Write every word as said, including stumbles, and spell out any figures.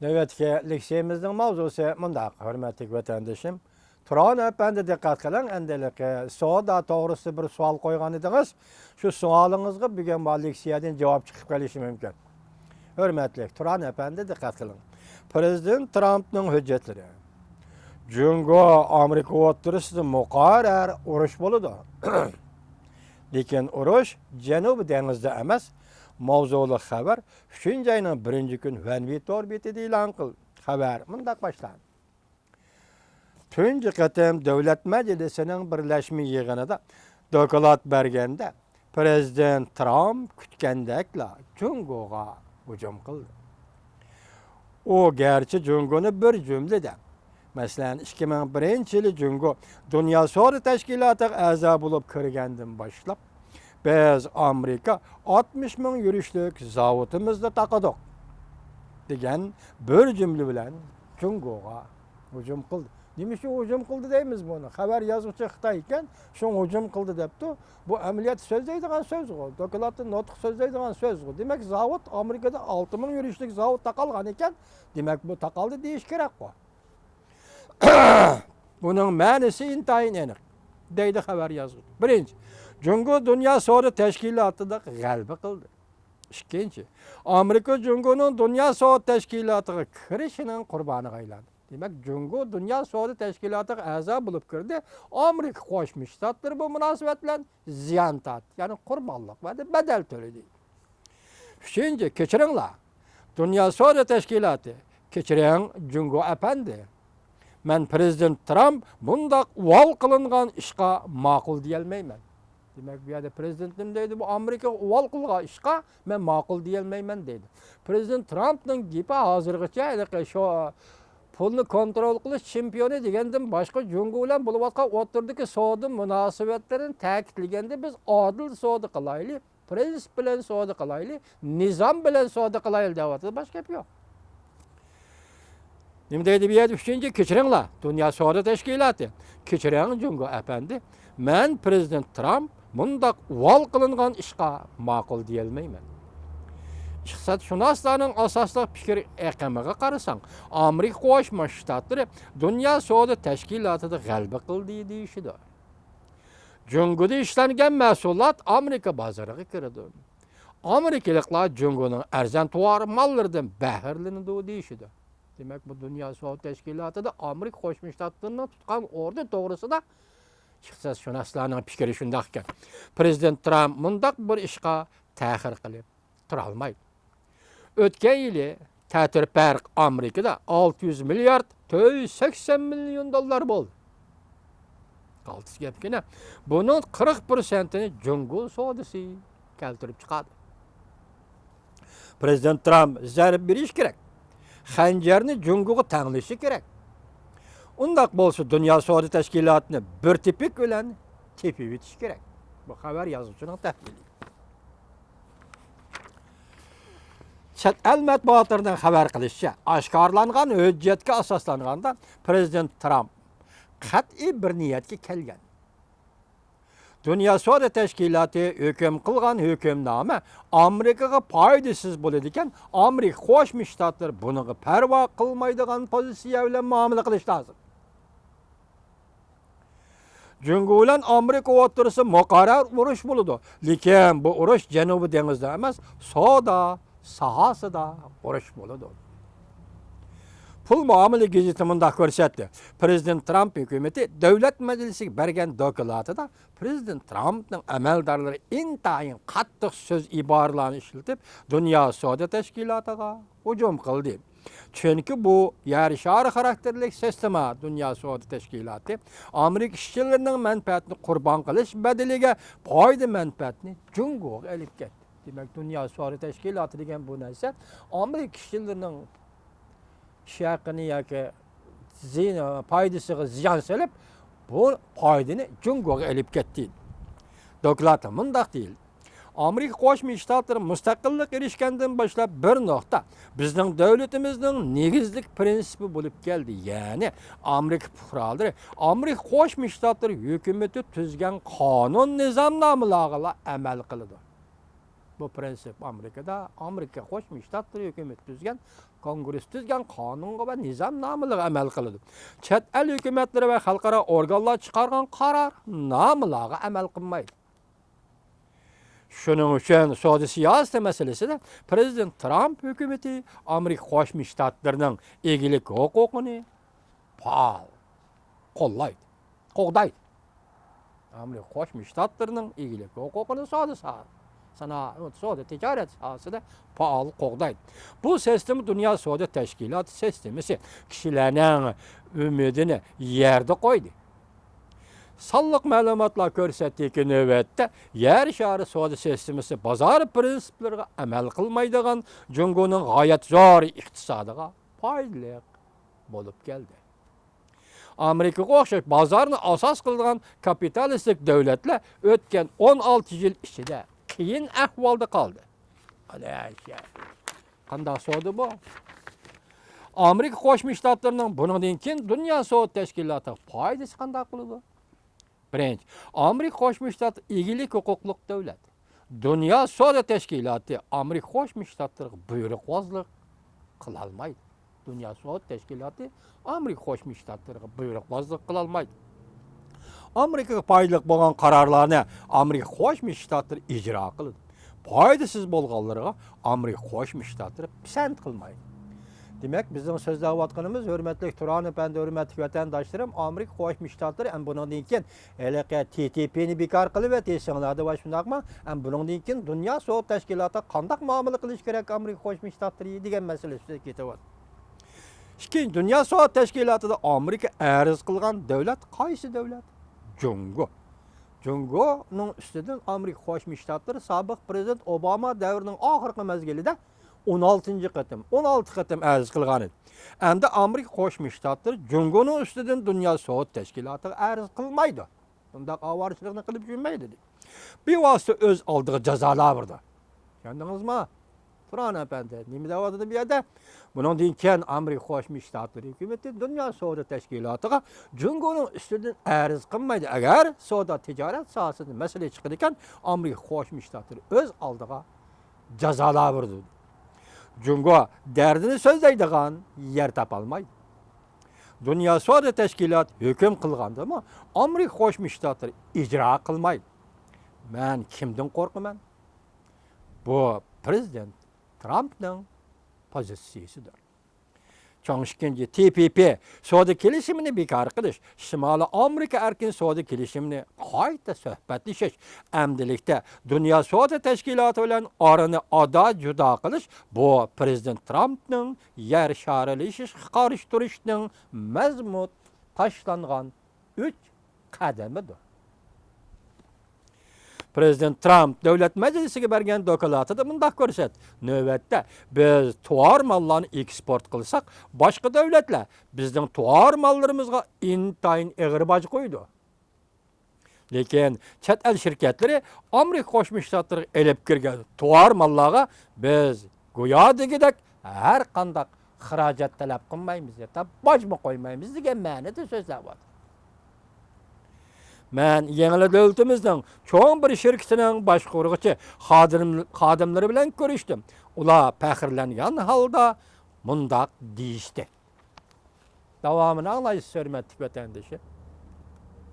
نۆۋەتتىكى لېكسىيەمىزنىڭ ماۋزۇسى مۇنداق، ھۆرمەتلىك ۋەتەندىشىم. تۇران ئەپەندى، دىققەت قىلىڭ، ئەمدى ھېلىقى سودا توغرىسىدا بىر سوئال قويغان ئىدىڭىز. شۇ سوئالىڭىزغا بۈگۈن بۇ لېكسىيەدىن جاۋاب چىقىپ قېلىشى مۇمكىن. ھۆرمەتلىك تۇران ئەپەندى، دىققەت قىلىڭ. پىرېزىدېنت ترامپنىڭ ھۆججەتلىرى. جۇڭگو ئامېرىكا ئوتتۇرىسىدا مۇقەررەر ئۇرۇش بولىدۇ. لېكىن ئۇرۇش جەنۇبىي دېڭىزدا ئەمەس. ماۋزۇلۇق خەۋەر ئۈچىنچى ئاينىڭ بىرىنچى كۈنى ۋەنۋى تور بېتىدە ئېلان قىلدى. خەۋەر مۇنداق باشلاندى. تۇنجى قېتىم دۆلەت مەجلىسىنىڭ بىرلەشمە يىغىنىدا دوكلات بەرگەندە، پىرېزىدېنت ترامپ كۈتكەندەكلا جۇڭگوغا ھۇجۇم قىلدى. ئۇ گەرچە جۇڭگونى بىر جۈملىدە، مەسىلەن، ئىككى مىڭ بىرىنچى يىلى جۇڭگو دۇنيا سودا تەشكىلاتىغا ئەزا بولۇپ كىرگەندىن باشلاپ، بىز ئامېرىكا ئاتمىش مىڭ يۈرۈشلۈك زاۋۇتىمىزنى تاقىدۇق، دېگەن بىر جۈملە بىلەن جۇڭگوغا ھۇجۇم قىلدى. نېمە ئۈچۈن ھۇجۇم قىلدى دەيمىز بۇنى؟ خەۋەر يازغۇچى خىتاي ئىكەن، شۇڭا ھۇجۇم قىلدى دەپتۇ. بۇ ئەمەلىيەتتە سۆزلەيدىغان سۆزغۇ. دوكلاتتا نۇتۇق سۆزلەيدىغان سۆزغۇ. دېمەك، زاۋۇت ئامېرىكىدا ئالتە مىڭ يۈرۈشلۈك زاۋۇت تاقالغان ئىكەن، دېمەك، بۇ تاقالدى دېيىش كېرەكقۇ. بۇنىڭ مەنىسى ئىنتايىن ئېنىق، دەيدۇ خەۋەر يازغۇچى. بىرىنچى، جۇڭگو دۇنيا سودا تەشكىلاتىدا غەلىبە قىلدى. ئىككىنچى، ئامېرىكا جۇڭگونىڭ دۇنيا سودا تەشكىلاتىغا كىرىشىنىڭ قۇربانىغا ئايلاندى. دېمەك، جۇڭگو دۇنيا سودا تەشكىلاتىغا ئەزا بولۇپ كىردى. ئامېرىكا قوشما شتاتلىرى بۇ مۇناسىۋەت بىلەن زىيان تارتتى، يەنى قۇربانلىق بەردى، بەدەل تۆلىدى. ئۈچىنچى، كەچۈرۈڭلار، دۇنيا سودا تەشكىلاتى، كەچۈرۈڭ، جۇڭگو ئەپەندى. مەن پىرېزىدېنت ترامپ بۇنداق ئۇۋال قىلىنغان ئىشقا ماقۇل دېيەلمەيمەن. دېمەك، بۇ يەردە پىرېزىدېنت نېمە دەيدۇ؟ بۇ ئامېرىكا ئۇۋال قىلغان ئىشقا مەن ماقۇل دېيەلمەيمەن دەيدۇ. پىرېزىدېنت ترامپنىڭ گېپى ھازىرغىچە ھېلىقى شۇ پۇلنى كونترول قىلىش چېمپىيونى دېگەندىن باشقا، جۇڭگو بىلەن بولۇۋاتقان ئوتتۇرىدىكى سودا مۇناسىۋەتلىرىنى تەكىتلىگەندە، بىز ئادىل سودا قىلايلى، پرىنسىپ بىلەن سودا قىلايلى، نىزام بىلەن سودا قىلايلى دەۋاتىدۇ، باشقا گەپ يوق. نېمە دەيدۇ بۇ يەردە ئۈچىنچى؟ كەچۈرۈڭلار، دۇنيا سودا تەشكىلاتى، كەچۈرۈڭ جۇڭگو ئەپەندى، مەن پىرېزىدېنت ترامپ مۇنداق ئۇۋال قىلىنغان ئىشقا ماقۇل دېيەلمەيمەن. ئىقتىسادشۇناسلارنىڭ ئاساسلىق پىكىر ئېقىمىغا قارىساڭ، ئامېرىكا قوشما شتاتلىرى دۇنيا سودا تەشكىلاتىدا غەلىبە قىلدى دېيىشىدۇ. جۇڭگودا ئىشلەنگەن مەھسۇلات ئامېرىكا بازىرىغا كىرىدۇ. ئامېرىكىلىقلار جۇڭگونىڭ ئەرزان تاۋار ماللىرىدىن بەھرىلىنىدۇ دېيىشىدۇ. دېمەك، بۇ دۇنيا سودا تەشكىلاتىدا ئامېرىكا قوشما شتاتلىرىنىڭ تۇتقان ئورنى توغرىسىدا ئىقتىسادشۇناسلارنىڭ پىكرى شۇنداق ئىكەن. پىرېزىدېنت ترامپ مۇنداق بىر ئىشقا تەخىر قىلىپ تۇرالمايدۇ. ئۆتكەن يىلى تەتۈر پەرق ئامېرىكىدا ئالتە يۈز مىليارد تۆت يۈز سەكسەن مىليون دوللار بولدى. قالتىس گەپكىنە، بۇنىڭ قىرىق پىرسەنتىنى جۇڭگو سودىسى كەلتۈرۈپ چىقاردى. پىرېزىدېنت ترامپ زەربە بېرىشى كېرەك. خەنجەرنى جۇڭگوغا تەڭلىشى كېرەك. ئۇنداق بولسا دۇنيا سودا تەشكىلاتىنى بىر تېپىك بىلەن تېپىۋېتىشى كېرەك. بۇ خەۋەر يازغۇچىنىڭ تەھلىلى. چەت ئەل مەتبۇئاتلىرىنىڭ خەۋەر قىلىشىچە، ئاشكارىلانغان ھۆججەتكە ئاساسلانغاندا، پىرېزىدېنت ترامپ قەتئىي بىر نىيەتكە كەلگەن. دۇنيا سودا تەشكىلاتى ھۆكۈم قىلغان ھۆكۈمنامە ئامېرىكىغا پايدىسىز بولىدىكەن، ئامېرىكا قوشما شتاتلىرى بۇنىڭغا پەرۋا قىلمايدىغان پوزىتسىيە بىلەن مۇئامىلە قىلىشى لازىم. جۇڭگو بىلەن ئامېرىكا ئوتتۇرىسىدا مۇقەررەر ئۇرۇش بولىدۇ، لېكىن بۇ ئۇرۇش جەنۇبىي دېڭىزدا ئەمەس، سودا ساھەسىدا ئۇرۇش بولىدۇ. پۇل مۇئامىلە گېزىتى مۇنداق كۆرسەتتى، پىرېزىدېنت ترامپ ھۆكۈمىتى دۆلەت مەجلىسىگە بەرگەن دوكلاتىدا پىرېزىدېنت ترامپنىڭ ئەمەلدارلىرى ئىنتايىن قاتتىق سۆز ئىبارىلەرنى ئىشلىتىپ، دۇنيا سودا تەشكىلاتىغا ھۇجۇم قىلدى. چۈنكى بۇ يەر شارى خاراكتېرلىك سىستېما، دۇنيا سودا تەشكىلاتى ئامېرىكا ئىشچىلىرىنىڭ مەنپەئەتىنى قۇربان قىلىش بەدىلىگە پايدا مەنپەئەتنى جۇڭگوغا ئېلىپ كەتتى. دېمەك، دۇنيا سودا تەشكىلاتى دېگەن بۇ نەرسە ئامېرىكا ئىشچىلىرىنىڭ ئىش ھەققىنى ياكى زىيان، پايدىسىغا زىيان سېلىپ، بۇ پايدىنى جۇڭگوغا ئېلىپ كەتتى. دوكلاتتا مۇنداق دېيىلدى. ئامېرىكا قوشما شتاتلىرى مۇستەقىللىققا ئېرىشكەندىن باشلاپ بىر نۇقتا بىزنىڭ دۆلىتىمىزنىڭ نېگىزلىك پىرىنسىپى بولۇپ كەلدى، يەنى ئامېرىكا پۇقرالىرى ئامېرىكا قوشما شتاتلىرى ھۆكۈمىتى تۈزگەن قانۇن نىزامنامىلارغىلا ئەمەل قىلىدۇ. بۇ پىرىنسىپ ئامېرىكىدا ئامېرىكا قوشما شتاتلىرى ھۆكۈمىتى تۈزگەن، كونگرېس تۈزگەن قانۇنغا ۋە نىزامنامىلىرىغا ئەمەل قىلىدۇ. چەت ئەل ھۆكۈمەتلىرى ۋە خەلقئارا ئورگانلار چىقارغان قارارنامىلارغا ئەمەل قىلمايدۇ. شۇنىڭ ئۈچۈن سودا سىياسىتى مەسىلىسىدە پىرېزىدېنت ترامپ ھۆكۈمىتى ئامېرىكا قوشما شتاتلىرىنىڭ ئىگىلىك ھوقۇقىنى پائال قوللايدۇ، قوغدايدۇ. ئامېرىكا قوشما شتاتلىرىنىڭ ئىگىلىك ھوقۇقىنى سودا سا-، سانائەت، سودا تىجارەت ساھەسىدە پائال قوغدايدۇ. بۇ سىستېما دۇنيا سودا تەشكىلاتى سىستېمىسى كىشىلەرنىڭ ئۈمىدىنى يەردە قويدى. سانلىق مەلۇماتلار كۆرسەتتىكى، نۆۋەتتە يەر شارى سودا سىستېمىسى بازار پىرىنسىپلىرىغا ئەمەل قىلمايدىغان جۇڭگونىڭ غايەت زور ئىقتىسادىغا پايدىلىق بولۇپ كەلدى. ئامېرىكىغا ئوخشاش بازارنى ئاساس قىلىدىغان كاپىتالىستىك دۆلەتلەر ئۆتكەن ئون ئالتە يىل ئىچىدە قىيىن ئەھۋالدا قالدى. ئەلەشە. قانداق سودا بۇ؟ ئامېرىكا قوشما شتاتلىرىنىڭ بۇنىڭدىن كېيىن دۇنيا سودا تەشكىلاتىغا پايدىسى قانداق بولىدۇ؟ بىرىنچى، ئامېرىكا قوشما شتاتلىرى ئىگىلىك ھوقۇقلۇق دۆلەت. دۇنيا سودا تەشكىلاتى ئامېرىكا قوشما شتاتلىرىغا بۇيرۇقۋازلىق قىلالمايدۇ. دۇنيا سودا تەشكىلاتى ئامېرىكا قوشما شتاتلىرىغا بۇيرۇقۋازلىق قىلالمايدۇ. ئامېرىكىغا پايدىلىق بولغان قارارلارنى ئامېرىكا قوشما شتاتلىرى ئىجرا قىلىدۇ. پايدىسىز بولغانلىرىغا ئامېرىكا قوشما شتاتلىرى پىسەنت قىلمايدۇ. دېمەك، بىزنىڭ سۆزلەۋاتقىنىمىز، ھۆرمەتلىك تۇران ئەپەندى، ھۆرمەتلىك ۋەتەنداشلىرىم، ئامېرىكا قوشما شتاتلىرى ھەم بۇنىڭدىن كېيىن ھېلىقى تى تى پىنى بىكار قىلىۋەت دېسەڭلار دەپ، شۇنداقمۇ؟ ھەم بۇنىڭدىن كېيىن دۇنيا سودا تەشكىلاتىغا قانداق مۇئامىلە قىلىش كېرەك ئامېرىكا قوشما شتاتلىرى دېگەن مەسىلە ئۈستىدە كېتىۋاتىدۇ. ئىككىنچى، دۇنيا سودا تەشكىلاتىدا ئامېرىكا ئەرز قىلغان دۆلەت قايسى دۆلەت؟ جۇڭگو. جۇڭگونىڭ ئۈستىدىن ئامېرىكا قوشما شتاتلىرى سابىق پىرېزىدېنت ئوباما دەۋرىنىڭ ئاخىرقى مەزگىلىدە ئون ئالتىنچى قېتىم، ئون ئالتە قېتىم ئەرز قىلغان ئىدى. ئەمدى ئامېرىكا قوشما شتاتلىرى جۇڭگونىڭ ئۈستىدىن دۇنيا سودا تەشكىلاتىغا ئەرز قىلمايدۇ. بۇنداق ئاۋارىچىلىكنى قىلىپ يۈرمەيدۇ، دېدى. بىۋاسىتە ئۆز ئالدىغا جازالار بېرىدۇ. چۈشەندىڭىزمۇ؟ تۇران ئەپەندى، نېمە دەۋاتىدۇ بۇ يەردە؟ بۇنىڭدىن كېيىن ئامېرىكا قوشما شتاتلىرى ھۆكۈمىتى دۇنيا سودا تەشكىلاتىغا جۇڭگونىڭ ئۈستىدىن ئەرز قىلمايدۇ. ئەگەر سودا تىجارەت ساھەسىدە مەسىلە چىقىدىكەن، ئامېرىكا قوشما شتاتلىرى ئۆز ئالدىغا جازالار بېرىدۇ. جۇڭگو دەردىنى سۆزلەيدىغان يەر تاپالمايدۇ. دۇنيا سودا تەشكىلاتى ھۆكۈم قىلغاندىمۇ ئامېرىكا قوشما شتاتلىرى ئىجرا قىلمايدۇ. مەن كىمدىن قورقىمەن؟ بۇ پىرېزىدېنت ترامپنىڭ پوزىتسىيىسىدۇر. چوڭ ئىككىنچى، تى پى پى سودا كېلىشىمىنى بىكار قىلىش، شىمالىي ئامېرىكا ئەركىن سودا كېلىشىمىنى قايتا سۆھبەتلىشىش، ئەمدىلىكتە دۇنيا سودا تەشكىلاتى بىلەن ئارىنى ئادا جۇدا قىلىش، بۇ پىرېزىدېنت ترامپنىڭ يەر شارىلىشىشقا قارشى تۇرۇشنىڭ مەزمۇت تاشلانغان ئۈچ قەدىمىدۇر. پىرېزىدېنت ترامپ دۆلەت مەجلىسىگە بەرگەن دوكلاتىدا مۇنداق كۆرسەت، نۆۋەتتە بىز تۇۋار ماللارنى ئېكسپورت قىلساق، باشقا دۆلەتلەر بىزنىڭ تۇۋار ماللىرىمىزغا ئىنتايىن ئېغىر باج قويىدۇ. لېكىن چەت ئەل شىركەتلىرى ئامېرىكا قوشما شتاتلىرىغا ئېلىپ كىرگەن تۇۋار ماللارغا بىز گويا دېگۈدەك ھەر قانداق خىراجەت تەلەپ قىلمايمىز، ھەتتا باجمۇ قويمايمىز دېگەن مەنىدە سۆزلەۋاتىدۇ. مەن يېڭىلا دۆلىتىمىزنىڭ چوڭ بىر شىركىتىنىڭ باشقۇرغۇچى خادىم-، خادىملىرى بىلەن كۆرۈشتۈم. ئۇلار پەخىرلەنگەن ھالدا مۇنداق دېيىشتى. داۋامىنى ئاڭلايسىز، ھۆرمەتلىك ۋەتەندىشىم.